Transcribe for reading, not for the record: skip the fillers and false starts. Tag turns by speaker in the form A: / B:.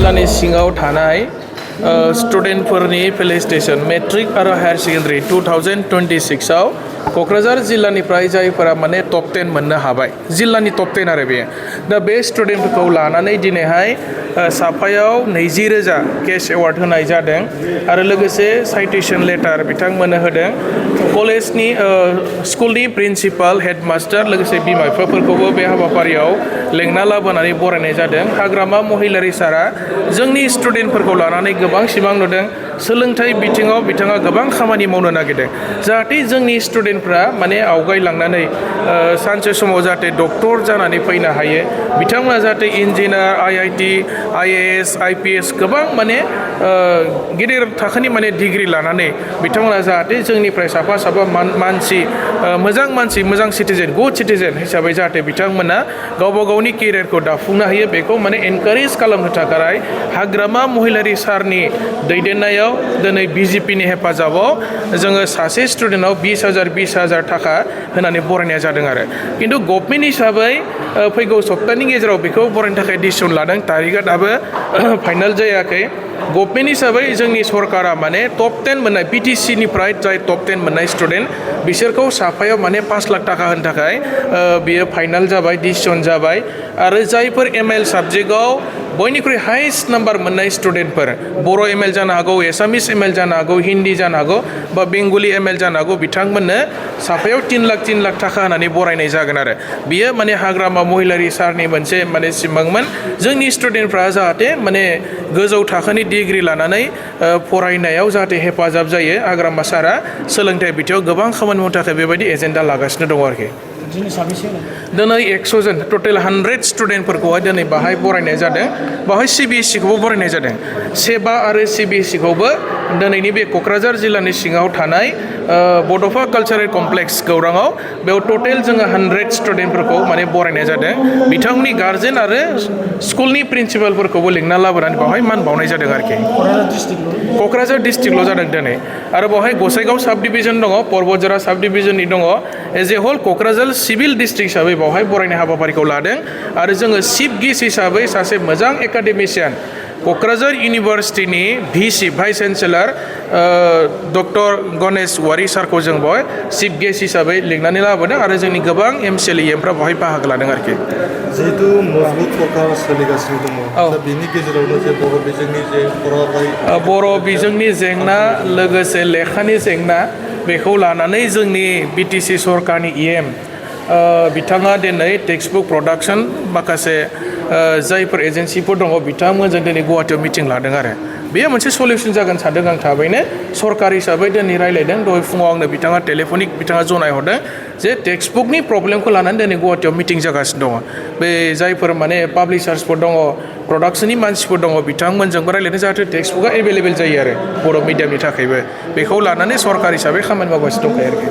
A: जिल्लानि सिङाव थानाय स्टुडेन्टफोरनि फेलिसिटेसन मेट्रिक आरो हायार सेकेन्डारि 2026 आव क'क्राझार जिल्लानिफ्राय जायफोरा माने टप 10 मोननो हाबाय जिल्लानि टप 10 आरो बे दा बे स्टुडेन्टफोरखौ लानानै दिनैहाय साफायाव 20,000 केश एवार्ड होनाय जादों आरो लोगोसे साइटेसन लेटार बिथांमोननो होदों कलेजनि स्कुलनि प्रिन्सिपाल हेडमास्टार लोगोसे बिमा बिफाफोरखौबो बे हाबाफारियाव लेंना लाबोनानै बरायनाय जादों हाग्रामा महिलारि सारा जोंनि स्टुडेन्टफोरखौ लानानै गोबां सिमां नुदों सोलोंथाइ बिथिङाव बिथाङा गोबां खामानि मावनो नागिरदों जाहाथे जोंनि स्टुडेन्टफ्रा माने आवगायलांनानै सानसे समाव जाहाथे डक्टर जानानै फैनो हायो बिथांमोना जाहाथे इन्जिनियार IIT IAS IPS गोबां माने गिदिर थाखोनि माने डिग्री लानानै बिथांमोना जाहाथे जोंनिफ्राय साफा साफा मानसि मोजां सिटिजेन गुड सिटिजेन हिसाबै जाहाथे बिथांमोना गावबा गावनि केरियारखौ दाफुंनो हायो बेखौ माने एनकारेज खालामनो थाखाय हाग्रामा महिलारि सारनि दैदेननायाव दिनै BJP नि हेफाजाबाव जोङो सासे स्टुडेन्टआव 20,000 थाखा होनानै बरायनाय जादों आरो खिन्थु गभर्नमेन्ट हिसाबै फैगौ सप्तानि गेजेराव बेखौ बरायनो थाखाय डिसिसन लादों तारिखआ दाबो फाइनाल जायाखै गभर्नमेन्ट हिसाबै जोंनि सरकारा माने टप 10 मोननाय BTC निफ्राय जाय टप 10 मोननाय स्टुडेन्ट बिसोरखौ साफायाव माने 5 लाख थाखा होनो थाखाय बियो फाइनाल जाबाय डिसिसन जाबाय आरो जायफोर ML साबजेक्टआव बयनिख्रुइ हाइस्ट नाम्बार मोननाय स्टुडेन्टफोर बर' ML जानो हागौ एसामिस ML जानो हागौ हिन्दी जानो हागौ बा बेंगलि ML जानो हागौ बिथांमोननो साफायाव 3 लाख थाखा होनानै बरायनाय जागोन आरो बियो माने हाग्रामा महिलारि सारनि मोनसे माने सिमांमोन जोंनि स्टुडेन्टफ्रा जाहाथे माने गोजौ थाखोनि डिग्री लानानै फरायनायाव जाहाथे हेफाजाब जायो हाग्रामा सारा सोलोंथाइ बिथिङाव गोबां खामानि मावनो थाखाय बेबायदि एजेन्डा लागासिनो दङ आरोखि दिनै 100 जन टटेल 100 स्टुडेन्टफोरखौहाय दिनै बाहाय बरायनाय जादों बाहाय CBSE खौबो बरायनाय जादों सेबा आरो CBSE खौबो दिनैनि बे क'क्राझार जिल्लानि सिङाव थानाय बड'फा कालचारेल कमप्लेक्स गौराङाव बेयाव टटेल जोङो 100 स्टुडेन्टफोरखौ माने बरायनाय जादों बिथांमोननि गार्जेन आरो स्कुलनि प्रिन्सिपालफोरखौबो लिंना लाबोनानै बावहाय मान बावनाय जादों आरोखि क'क्राझार डिस्ट्रिक्टल' जादों दिनै आरो बावहाय गसाइगाव साब डिभिजन दङ पर्बतजरा साब डिभिजननि दङ as a whole Kokrajhar civil district हिसाबै बावहाय बरायनाय हाबाफारिखौ लादों आरो जोङो चिफ गेस्ट हिसाबै सासे मोजां एकाडेमिशियान क'क्राझार इउनिभार्सिटिनि VC vice chancellor doctor Ganesh Wary सारखौ जों बेवहाय चिफ गेस्ट हिसाबै लिंनानै लाबोदों आरो जोंनि गोबां MCLEमफ्रा बेवहाय बाहागो लादों आरोखि
B: जिहेतु मजबुत सरकार सोलिगासिनो दङ दा बेनि गेजेरावनो जे बर' बिजोंनि जे फरायनाय
A: बर' बिजोंनि जेंना लोगोसे लेखानि जेंना बेखौ लानानै जोंनि BTC सरकारनि EM बिथाङा दिनै टेक्सट बुक प्रडाक्शन माखासे जायफोर एजेन्सिफोर दङ बिथांमोनजों दिनै गुवाहाटियाव मिटिं लादों आरो बेयो मोनसे सलिउसन जागोन सानदों आं थाबैनो सरकार हिसाबै दिनै रायलायदों दहाय फुङाव आंनो बिथाङा टेलिफनिक बिथाङा जनायहरदों जे टेक्सट बुकनि प्रब्लेमखौ लानानै दिनै गुवाहाटियाव मिटिं जागासिनो दङ बे जायफोर माने पाब्लिशार्सफोर दङ प्रडाक्शननि मानसिफोर दङ बिथांमोनजोंबो रायलायनो जाहाथे टेक्सट बुकआ एभेलेबेल जायो आरो बर' मिडियामनि थाखायबो बेखौ लानानै सरकार हिसाबै खामानि मावगासिनो दंखायो आरोखि